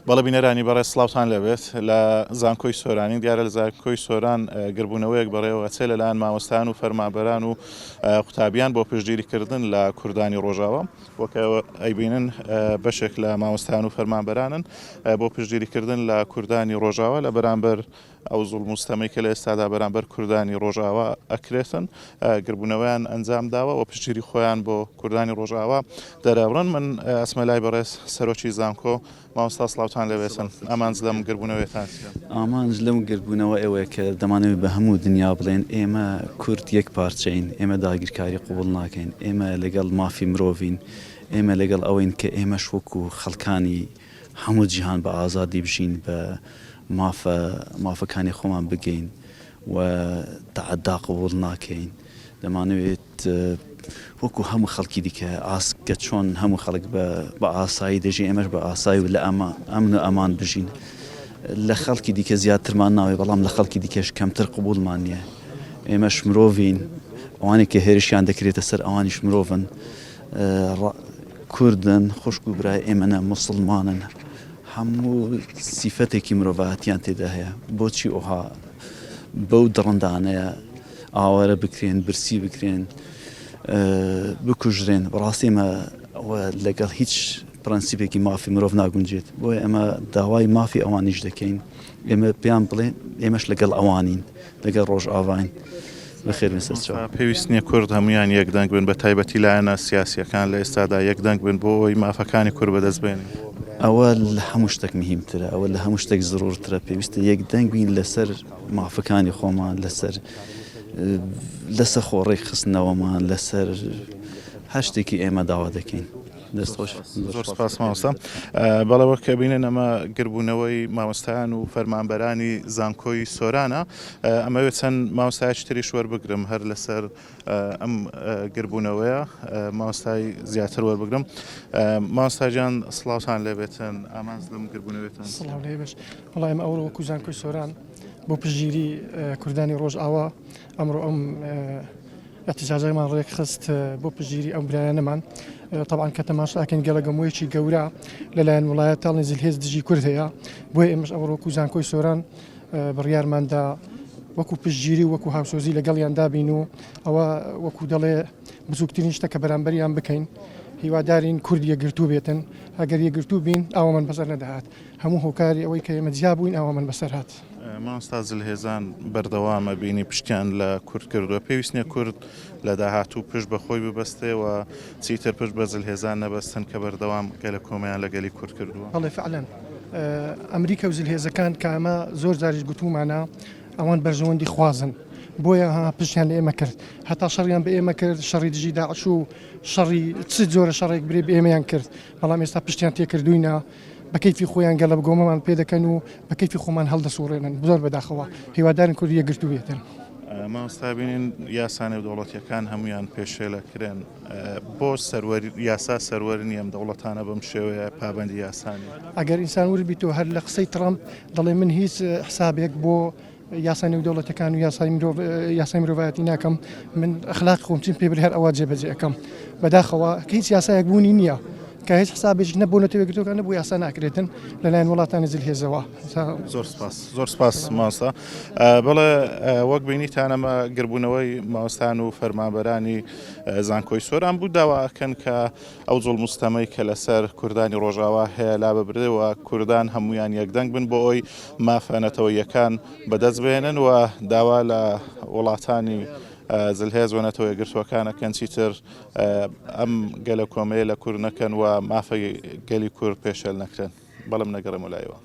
بەڵێ بینەرانی بەڕێز سڵاوتان لێبێت لە زانکۆی سۆرانی دیارە لە زانکۆی سۆران گربوونەوەیەک بەڕێوە ئەچێ لەلایەن مامۆستایان و فەرمانبەران و قوتابیان بۆ پشتگیریکردن لە کوردانی ڕۆژاوا وەک ئەیبینن بەشێک لە مامۆستایان و فەرمانبەرانن بۆ پشتگیریکردن لە کوردانی ڕۆژاوا لە بەرامبەر ئەو زوڵم و ستەمەی کە لە ئێستادا بەرامبەر کوردانی ڕۆژئاوا ئەکرێتن گربوونەوەیان ئەنجام داوە و پشتگیری خۆیان بۆ کوردانی ڕۆژئاوا دەرئەبڕن. من ئەچمە لای بەڕێز سەرۆکی زانکۆ. مامۆستا سڵاوتان لێبێتن. ئامانج لەم گربوونەوەیەتان چییە؟ ئامانج لەم گردبوونەوە ئەوەیە کە دەمانەوێت بە هەموو دنیا بڵێین ئێمە کورد یەک پارچەین، ئێمە داگیرکاری قبوڵ ناکەین، ئێمە لەگەڵ مافی مرۆڤین، ئێمە لەگەڵ ئەوەین کە ئێمەش وەکو خەڵکانی هەموو جیهان بە ئازادی بژین بە مافە مافەکانی خۆمان بگەین و تەعەدا قبوڵ ناکەین دەمانەوێت وەکو هەموو خەڵکی دیکە ئاس کە چۆن هەموو خەڵک بە بە ئاسایی دەژی ئێمەش بە ئاسایی و لە ئەمە ئەمن و ئەمان بژین لە خەڵکی دیکە زیاترمان ناوێ بەڵام لە خەڵکی دیکەش کەمتر قبوڵمان نییە ئێمەش مرۆڤین ئەوانێک کە هێرشیان دەکرێتە سەر ئەوانیش مرۆڤن کوردن، خوشک و برای ئێمەنە، موسڵمانن، هەموو سیفەتێکی مرۆڤایەتیان تێدا هەیە، بۆچی ئەوها بەو دڕندانەیە ئاوارە بکرێن، برسی بکرێن، بکوژرێن؟ بەڕاستی ئێمە ئەوە لەگەڵ هیچ پرەنسیپێکی مافی مرۆڤ ناگونجێت، بۆیە ئێمە داوای مافی ئەوانیش دەکەین، ئێمە پێیان بڵێن ئێمەش لەگەڵ ئەوانین. لەگەڵ ڕۆژئاڤاین. بەخێر بێن سەرچاو. پێویست نیە کورد هەموویان یەک دەنگ بن بە تایبەتی لایەنە سیاسیەکان لە ئێستادا یەک دەنگ بن بۆ ئەوەی مافەکانی کورد بەدەست بێنن. ئەوە لە هەموو شتێک مهیمترە ئەوە لە هەموو شتێک زرورترە پێویستە یەک دەنگ بین لەسەر مافەکانی خۆمان لەسەر لەسەر خۆ ڕێکخستنەوەمان لەسەر هەر شتێکی ئێمە داوا دەکەین. دەست خۆش. زۆر سپاس مامۆستا. بەڵێ وەک ئەبینن ئەمە گربوونەوەی مامۆستایان و فەرمانبەرانی زانکۆی سۆرانە. ئەمەوێت چەند مامۆستایەکی تریش وەربگرم هەر لەسەر ئەم گربوونەوەیە مامۆستای زیاتر وەربگرم. مامۆستا گیان سڵاوتان لێبێتن ئامانج لەم گربوونەوەتان چییە؟ سڵاو لێبێش. وەڵا ئێمە ئەوڕۆ وەکو زانکۆی سۆران بۆ پشتگیری کوردانی ڕۆژئاوا ئەمڕۆ ئەم ئیحتجاجەکەمان ڕێکخست بۆ پشتگیری ئەو برایانەمان تەبعەن کە تەماشا ئەکەین گەلەگەمۆیەکی گەورە لەلایەن وڵایەتانی زلهێز دژی کورد هەیە بۆیە ئێمەش ئەوڕۆ وەکو زانکۆی سۆران بڕیارماندا وەکو پشتگیری و وەکو هاوسۆزی لەگەڵیان دابین و ئەوە وەکو دەڵێ بچووکترین شتە کە بەرامبەریان بکەین هیوادارین کورد یەکگرتوو بێتن ئەگەر یەکگرتوو بین ئاوامان بەسەر نەدەهات هەموو هۆکاری ئەوەی کە ئێمە جیا بووین ئاوامان بەسەر هات. مامۆستا زلهێزان بەردەوام ئەبینی پشتیان لە کورد کردووە پێویست نیە کورد لە داهاتوو پشت بە خۆی ببەستێ و چیتر پشت بە زلهێزان نەبەستن کە بەردەوام گەلەکۆمەیان لە گەلی کورد کردووە؟ بەڵێ فعلەن ئەمریکا و زلهێزەکان کە ئەمە زۆر جاریش گوتوومانە ئەوان بەرژەوەندی خوازن بۆیە ها پشتیان لە ئێمە کرد هەتا شەڕیان بە ئێمە کرد شەڕی دژی داعش و شەڕی چ جۆرە شەڕێک برێ بە ئێمەیان کرد بەڵام ئێستا پشتیان تێکردووینە بە کەیفی خۆیان گەلەبگۆمەمان پێ دەکەن و بە کەیفی خۆمان هەڵدەسوڕێنن زۆر بەداخەوە هیوادارین کورد یەکگرتوو بێتن. مامۆستا بینین یاسا نێودەوڵەتیەکان هەمویان پێشێل ئەکرێن بۆ سەروەر یاسا سەروەر نیە ئەم دەوڵەتانە بەم شێوەیە پابەندی یاسا نین. ئەگەر ئینسان ورد بیتەوە هەر لە قسەی تڕەمپ دەڵێ من هیچ حسابێک بۆ یاسا نێودەوڵەتەکان و یاسای مرۆڤ یاسای مرۆڤایەتی ناکەم من ئەخلاقی خۆم چیم پێ بڵێ هەر ئەوە جێبەجێ ئەکەم بەداخەوە کە هیچ یاسایەک بوونی نییە کە هیچ حسابێک نە بۆ نەتەوە یەکگرتووەکان نە بۆ یاسا ناکرێتن لەلایەن وڵاتانی زلهێزەوە زۆر سپاس زۆر سپاس مامۆستا بەڵێ وەک بینیتان ئەمە گربوونەوەی مامۆستان و فەرمانبەرانی زانکۆی سۆران بوو داوا ئەکەن کە ئەو زوڵم و ستەمەی کە لەسەر کوردانی ڕۆژاوا هەیە لاببرێ و کوردان هەموویان یەکدەنگ بن بۆ ئەوەی مافە نەتەوەییەکان بەدەست بهێنن و داوا لە وڵاتانی زلهێز و نەتەوە یەکگرتووەکان ئەکەن چیتر ئەم گەلەکۆمەیە لە کورد نەکەن و مافی گەلی کورد پێشێل نەکرێن. بەڵێ من ئەگەڕێمەوە لایەوە.